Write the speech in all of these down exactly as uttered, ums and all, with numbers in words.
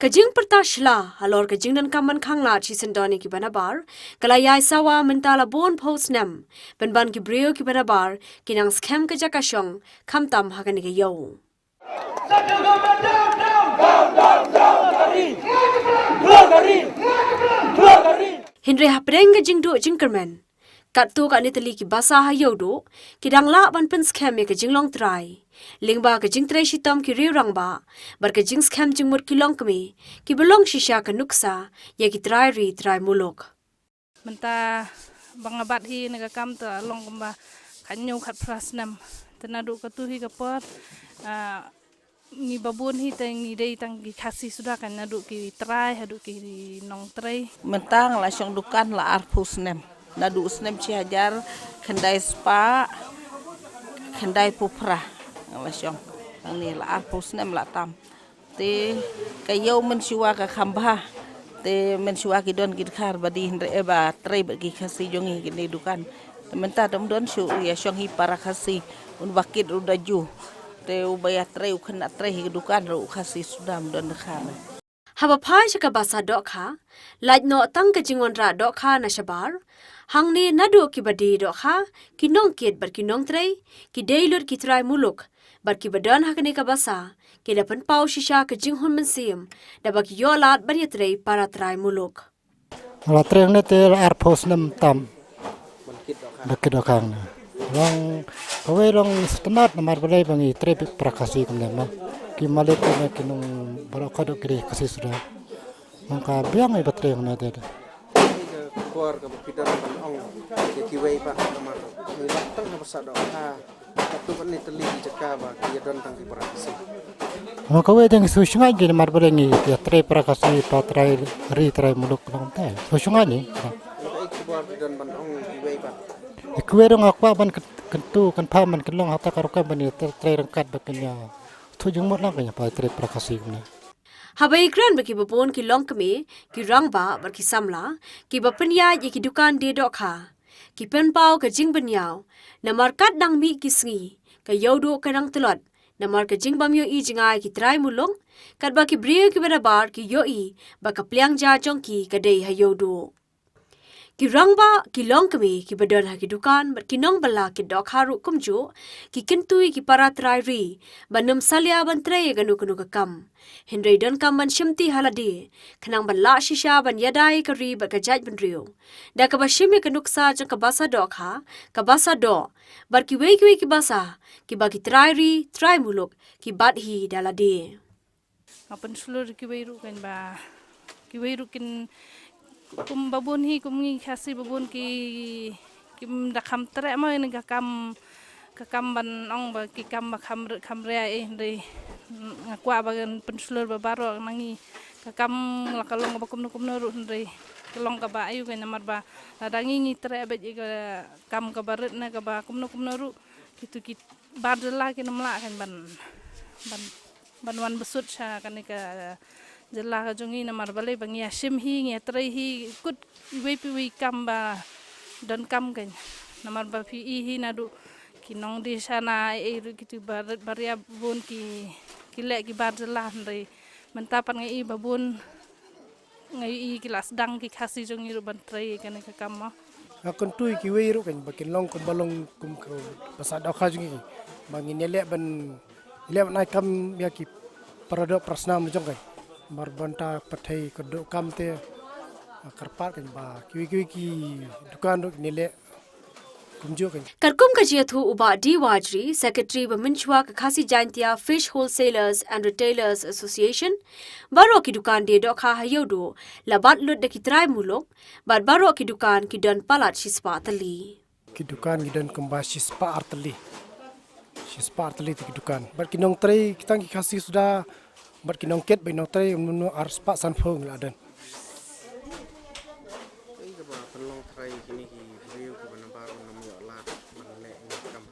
Ka jingpyrta shla halor ka jingdonkam ban khanglad shisyndon ïa kiba nabar ka la ïai sawa mynta la bun phew snem, pynban ki briew kiba nabar ki nang skhem ka jaka shong, khamtam ha kane ka ïew. Hynrei hapdeng ka jingduh jingkyrmen, katto katne tylli ki basa ha Ïewduh ki dang lah ban pynskhem ïa ka jinglong trai lyngba ka jingtrei shitom ki riew rangbah bad ka jingskhem jingmut ki longkmie kiba long shisha ka nuksa ïa ki trai ri trai muluk. Mynta ba nga bat hi na ka kam te long kumba khathynñiew khatphra snem. Te naduh katu hi ka por, ah, ngi babun hi te ngi dei tang ki Khasi suda, kan naduh ki trai haduh ki nongtrei. Mynta nga la shong dukan la arphew snem. Naduh snem shi hajar khyndai spah khyndaiphew phra nga la shong. Tang ni la arphew snem la tam. Te ka ïew mynshuwa ka kham bha. Te mynshuwa ki don ki dkhar ba die hynrei, eh, ba trei bad ki Khasi jong ngi kine dukan. Te mynta te ym don shuh ïa shong hi para Khasi. Un ba kit ruh da ju. Te uba ïa trei u khynnah trei hi ka dukan ruh u Khasi suda, ym don dkhar. Haba phai sha ka basa dohkha, lait noh tang ka jingwanrah dohkha na shabar. Hangne naduh kiba die dohkha, ki nongkit bad ki nongtrei, ki dei lut ki trai muluk bad kiba don ha kane ka basa ki da pynpaw shisha ka jinghun mynsiem da ba ki ïoh lad ban ïatrei para trai muluk. Nga la trei hangne te la arphew snem tam. Ba kit dohkha hangne. Long kawei long sngewtynnat namar balei ba ngi trei para Khasi kumne ma. Ki malik kumne ki nong baroh khaduh ki dei Khasi suda. Nangta biang ïa ba trei hangne te. Ka khubor kaba phi don ban ong ïa kiwei pat namar ngi la tang ha basa dohkha. Katto katne tylli ki jaka ba ki ïa don tang ki para Khasi. Ma kawei te ngi sngewsynei ki namar balei ngi ïa trei para Khasi, para trai ri trai muluk long te. Sngewsynei ngi. Ngi ka ei khubor ki don ban ong kiwei pat. Ïa kiwei dang nga kwah ban kyn-, kyntu kynpham ban kynlong hata ka rukom ban ïa trei ryngkat ba kin ïa. Thu jingmut lang kan ïa pa trei para Khasi kumne. Haba ïakren bad kiba bun ki longkmie, ki rangbah bad ki samla kiba pynïaid ïa ki dukan die dohkha, ki pynpaw ka jingbynñiaw namar kat dang mih ki sngi ka Ïewduh ka nang tlot namar ka jingbym ïohi jngai ki trai muluk, katba ki briew kiba nabar ki ïohi ba ka pliang ja jong ki ka dei ha Ïewduh. Ki rangbah, ki longkmie kiba don ha ki dukan bad ki nongbylla kit dohkha ruh kumjuh ki kyntu ïa ki para trai ri ban ym salia ban trei ïa kano kano ka kam, hynrei donkam ban shimti ha lade khnang ban lah shisha ban ïada ïa ka ri bad ka jaitbynriew da kaba shim ïa ka nuksa jong ka basa dohkha, ka basa doh bad kiwei kiwei ki basa kiba ki trai ri trai muluk ki bat hi da lade. Nga pynshlur kiwei ruh kan ba kiwei ruh kin kum babun hi kum ngi Khasi babun ki kim da kham treh ma ïa ka kam, ka kam ban ong ba ki kam ba kham rit kham ria eh hynrei nga kwah ba kan pynshlur ba baroh na ngi ka kam la ka long ba kumno kumno ruh hynrei ka long kaba aiu kan namar ba lada ngi ngi treh bad ïa ka kam kaba rit ne kaba kumno kumno ruh kitu ki bar jylla kin ym lah kan ban ban ban wan bsut sha kane ka jylla ka jong ngi namar balei ba ngi ïa shim hi ngi ïa trei hi kut iwei pa iwei kam ba donkam kan namar ba phi i hi naduh ki nongdie shana ei ruh kitu ba rit ba ria bun ki ki leh ki bar jylla hynrei mynta pat nga i ba bun nga ïohi ki la sdang ki Khasi jong ngi ruh ban trei kane ka kam mo. Nga kyntu ïa kiwei ruh kan ba kin long kumba long kum ka basa dohkha jong ngi ba ngin ïaleh ban ïaleh ban ai kam ïa ki para doh para snam jong ka namar ba hynta pyrthei ka doh kam te kyrpad kan ba kiwei kiwei ki dukan ruh ngin ïaleh. Katkum ka jingïathuh u Bah D Wajri, Secretary ba mynshuwa ka Khasi Jaintia Fish Wholesalers and Retailers Association, baroh ki dukan die dohkha ha Ïewduh la bat lut da ki trai muluk bad baroh ki dukan ki don palat shispah tylli. Ki dukan ki don kumba shispah ar tylli. Shispah ar tylli te ki dukan. Bad ki nongtrei ki tang ki Khasi suda bad ki nongkit bad ki nongtrei mynno arspah sanphew ngi la don. Ei kaba pynlong trai kine ki briew kiba nabar ban ym ïoh lad ban leh ïa ka kam.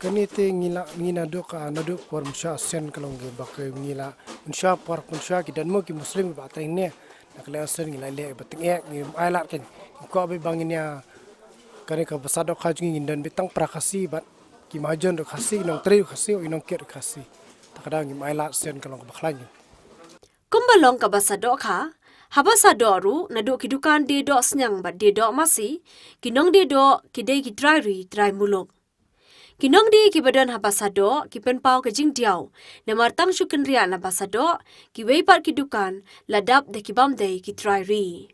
Kane te ngi la ngi naduh ka naduh por mynshuwa shen ka long kiba ngi la mynshuwa por mynshuwa ki don mo ki Muslim kiba teng ne na ka leh shen ngi la leh ba teng eh ngi ai lad kan ngi kwah ba ngin ïa kane ka basa dohkha jong ngi ngin don beit tang para Khasi bad ki mahajon ruh Khasi, ki nongtrei ruh Khasi, ki nongkit ruh Khasi. Ta ka daw ngim ai lad shen ka long kaba khlaiñ. Kumba long ka basa dohkha, ha basa doh ruh naduh ki dukan die doh sniang bad die doh masi, ki nongdie doh ki dei ki trai ri trai muluk. Ki nongdie kiba don ha basa doh ki pynpaw ka jingdiaw, namar tang shu kynriah na basa doh, kiwei pat ki dukan la dap da ki bym dei ki trai ri.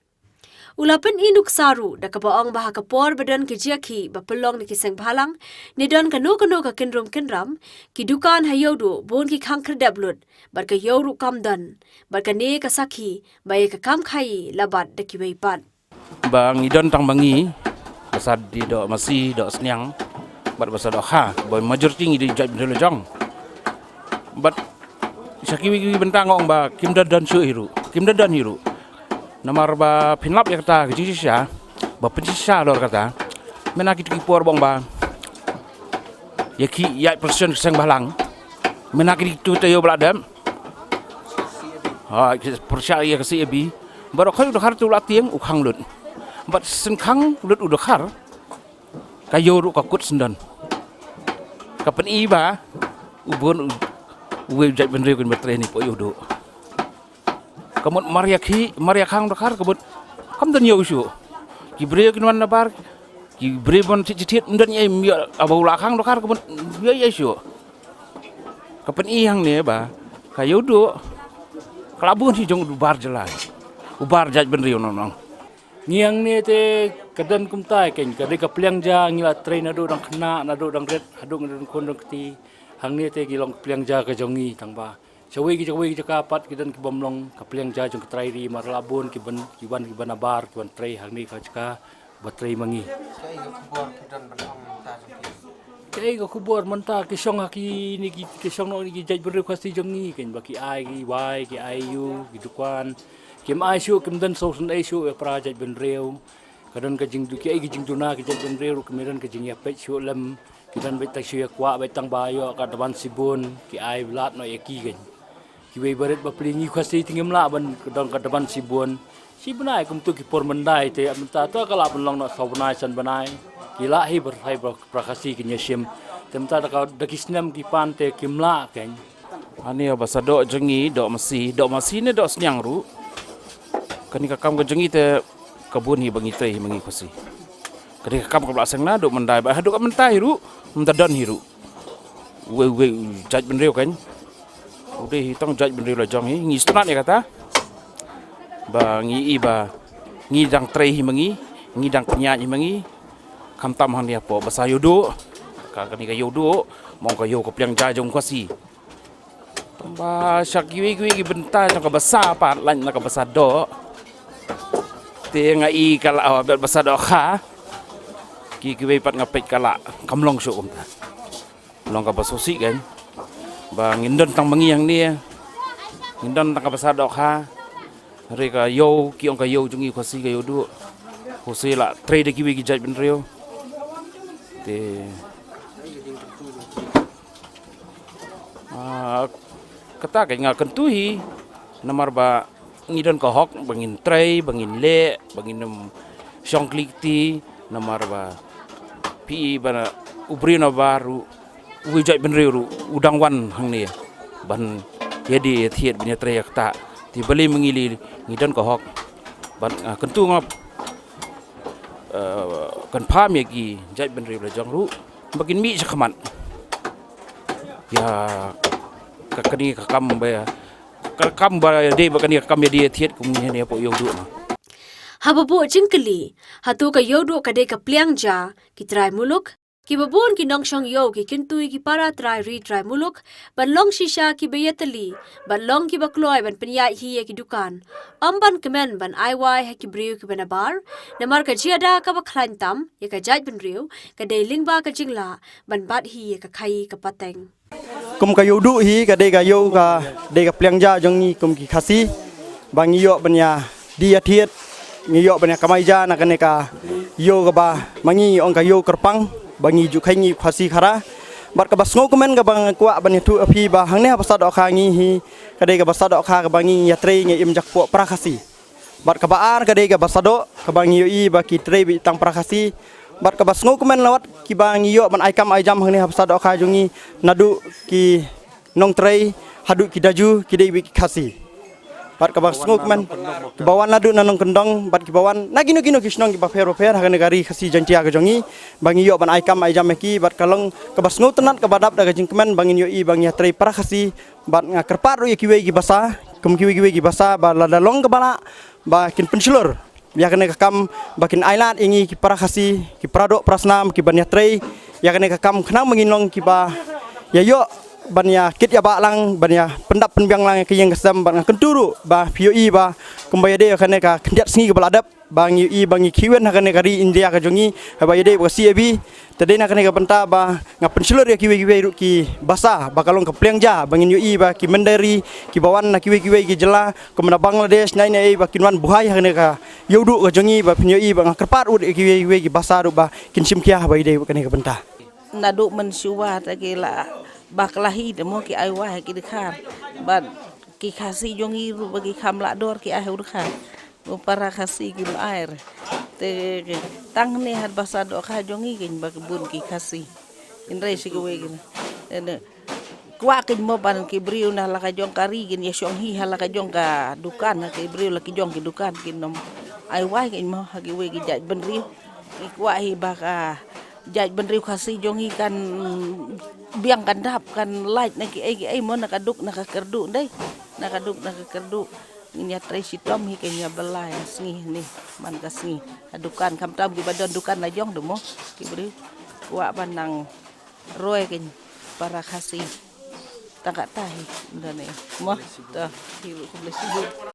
U la pyni nuksa ruh da kaba ong ba ha ka por ba don ka jia khih ba pynlong na ki seng bhalang, ne don kano kano ka kynrum kynram, ki dukan ha Ïewduh bun ki khang khyrdep lut, bad ka ïew ruh kam don, bad kane ka sakhi ba ïa ka kam khaïi la bat da kiwei pat. Ba ngi don tang ma ngi, basa die doh masi, doh sniang, bad basa dohkha, ba majority ngi dei jaitbynriew la jong. Bad sha kiwei kiwei bynta nga ong ba kim da don shuh hi ruh, kim da don hi ruh. Namar ba phin lap ïa kata ka jingshisha, ba pynshisha halor kata. Mynta kito ki por ba ong ba ïa ki ïaid procession ki seng bhalang, mynta kito ki taïew ba la dep. Ha, ki pyrshah ïa ka C A B. Baroh khoit u dkhar te u la tieng, u khang lut. Bad shen khang lut u dkhar, ka ïew ruh ka kut shen don. Ka pyni ba u bun u, uwei u jaitbynriew kin ba trei hangne hapoh Ïewduh. Ka mut mar ïa khih, mar ïa khang u dkhar, ka mut kam don ïew shuh. Ki briew kin wan nabar, ki briew ban thied thied, ym don ei, ïa, haba u la khang u dkhar, ka mut ïa ïa shuh. Ka pyni hangne ba ka Ïewduh ka la bun hi jong u bar jylla, u bar jaitbynriew nong nong. Ngi hangne te ka don kumta kein, ka dei ka pliang ja, ngi la trei naduh dang khynnah, naduh dang rit, haduh ngi don khun don kti. Hangne te ki long pliang ja ka jong ngi tang ba shawei ki jaka, wei ki jaka pat ki don ki bym long ka pliang ja jong ka trai ri, mar la bun ki ban, ki wan, ki ban nabar, ki wan trei hangne ka jaka ba trei ma ngi. Kaei ka khubor ki don ban ong mynta jong ki? Kaei ka khubor mynta ki shong ha kine ki, ki shong noh kine ki jaitbynriew Khasi jong ngi kein, ba ki ai ki wai, ki ai ïew, ki dukan. Kim ai shuh, kim don shuh, shen ei shuh ïa para jaitbynriew. Ka don ka jingdu, ki ai ki jingduna ki jaitbynriew ruh, kim don ka jingïapeit shuh lem. Ki don beit tang shu ïakwah beit tang ba ïoh ka daban shibun, ki ai lad noh ïa ki kein. Kiwei barit bapli ngi Khasi te ngim lah ban don ka daban shibun. Shi bnai kumto ki por myndai te mynta to ka lah ban long noh saw bnai san bnai. Ki lah hi ba rai ba para Khasi kin ïashim. Te mynta da ka, da ki snem ki pan te kim lah kein. Ani ba sa doh jong ngi, doh masi, doh masi ne doh sniang ruh. Kane ka kam ka jong ngi te ka bun hi ba ngi trei hi ma ngi Khasi. Kane ka kam kaba la seng naduh myndai ba haduh mynta hi ruh, mynta don hi ruh. Uwei uwei u jaitbynriew kein. U dei hi tang jaitbynriew la jong hi, ngi sngewtynnat ïa kata. Ba ngi i ba ngi dang trei hi ma ngi, ngi dang pynïaid hi ma ngi. Khamtam hangne hapoh basa Ïewduh. Ka kane ka Ïewduh, mo ka ïew ka pliang ja jong Khasi. Tang ba sha kiwei kiwei ki bynta jong ka basa pat, lait na ka basa doh. Te nga i ka la, oh, basa dohkha. Ki kiwei pat nga peit ka la kam long shuh kumta. Long kaba sngewsih kein. Ba ngin don tang ma ngi hangne. Ngin don tang ka basa dohkha. Hynrei ka ïew, ki ong ka ïew jong ngi Khasi ka Ïewduh. Khasi la trei da kiwei ki jaitbynriew. Te, ah, kata ka nga kyntu hi namar ba ngi don ka hok ba ngin trei, ba ngin leh, ba ngin ym shong kli kti, namar ba phi i ba na u briew nabar u, u jaitbynriew ruh u dang wan hangne ban ïadie ïathied ban ïatrei ïa kata. Te balei ma ngi lei ngi don ka hok. Ban, ah, kyntu nga, eh, kynpham ïa ki jaitbynriew la jong ruh ba kin mih shakhmat ïa ka, kane ka kam ba, ka kam ba dei ba kane ka kam ïadie ïathied kum ngi hangne hapoh Ïewduh na. Haba buh jingkylli, hato ka Ïewduh ka dei ka pliang ja ki trai muluk? Kiba bun ki nongshong ïew, ki kyntu ïa ki para trai ri trai muluk ban long shisha kiba ïatylli bad long kiba kloi ban pynïaid hi ïa ki dukan, ym ban kmen ban ai wai ha ki briew kiba nabar. Namar ka jingïada kaba khlaiñ tam ïa ka jaitbynriew ka dei lyngba ka jinglah ban bat hi ïa ka khaïi ka pateng. Kum ka Ïewduh hi ka dei ka ïew ka dei ka pliang ja jong ngi kum ki Khasi. Ba ngi ïoh ban ïadie ïathied, ngi ïoh ban ïakamai ja na kane ka ïew kaba ma ngi ong ka ïew kyrpang, ba ngi ju kheiñ ngi Khasi Khara. Bad kaba sngewkmen kaba nga kwah ban ïathuh ha phi ba hangne ha basa dohkha ngi hi ka dei ka basa dohkha kaba ngi ïatrei ngi im jakpoh para Khasi. Bad kaba ar ka dei ka basa doh, kaba ngi ïohi ba ki trei beit tang para Khasi. Bad kaba sngewkmen lawat kiba ngi ïoh ban ai kam ai jam hangne ha basa dohkha jong ngi naduh ki nongtrei haduh ki daju ki dei beit ki Khasi. bad kaba sngewkmen, kiba wan naduh na nongkyndong bad kiba wan na kino kino ki shnong kiba pher ba pher ha kane ka ri Khasi Jaintia ka jong ngi, ba ngi ïoh ban ai kam ai jam ïa ki, bad ka long kaba sngewtynnat kaba dap da ka jingkmen ba ngin ïohi ba ngi ïatrei para Khasi, bad nga kyrpad ruh ïa kiwei ki basa, kum kiwei kiwei ki basa ba lada long kaba lah ba kin pynshlur ïa kane ka kam, ba kin ailad ïa ngi ki para Khasi, ki para doh para snam, ki ban ïatrei ïa kane ka kam, khnang ba ngin long kiba ïa ïoh ban ïa kit ïa bah lang, ban ïa pyndap pynbiang lang ïa ka ïing ka sem, bad nga kyntu ruh ba phi ïohi ba kumba ïadei ïa kane ka khyndiat sngi kaba la dep, ba ngi ïohi ba ngi khih win ha kane ka ri India ka jong ngi, haba ïadei bad ka C A B. Te dei na kane ka bynta ba nga pynshlur ïa kiwei kiwei ruh ki basa ba ka long ka pliang ja ba ngin ïohi ba ki mynder ri kiba wan na kiwei kiwei ki jylla, kum na Bangladesh, na ine ei, ba kin wan buhai ha kane ka ïewduh ka jong ngi, ba phin ïohi ba nga kyrpad ruh ïa kiwei kiwei ki basa ruh ba kin shim khia haba ïadei bad kane ka bynta. Naduh mynshuwa te ki la bakla hi te mo ki ai wai ha ki dkhar. Bad ki Khasi jong ngi ruh ba ki kham lah dor ki ai ha u dkhar. Mo para Khasi kim ai re. Te tang ne ha basa dohkha jong ngi kin ba ki bun ki Khasi. Kin rei shi kiwei kin. Te ne kwah kin mo ban ki briew na la ka jong ka ri kin ïa shong hi ha la ka jong ka dukan, ha ki briew la ki jong ki dukan kin nym ai wai kin mo ha kiwei ki jait bynriew. Ngi kwah hi ba ka jait bynriew Khasi jong ngi kan biang, kan dap, kan lait na ki ei ki ei mo, na ka duk na ka kyrduh dei. Na ka duk na ka kyrduh. Ngin ïatrei shitom hi, kin ïa bylla ïa sngi ni man ka sngi. Ha dukan, khamtam kiba don dukan la jong de mo ki briew. Kwah ban nang roi kin para Khasi. Tang katta hi. Don ne mo. To hi ruh khublei shibun.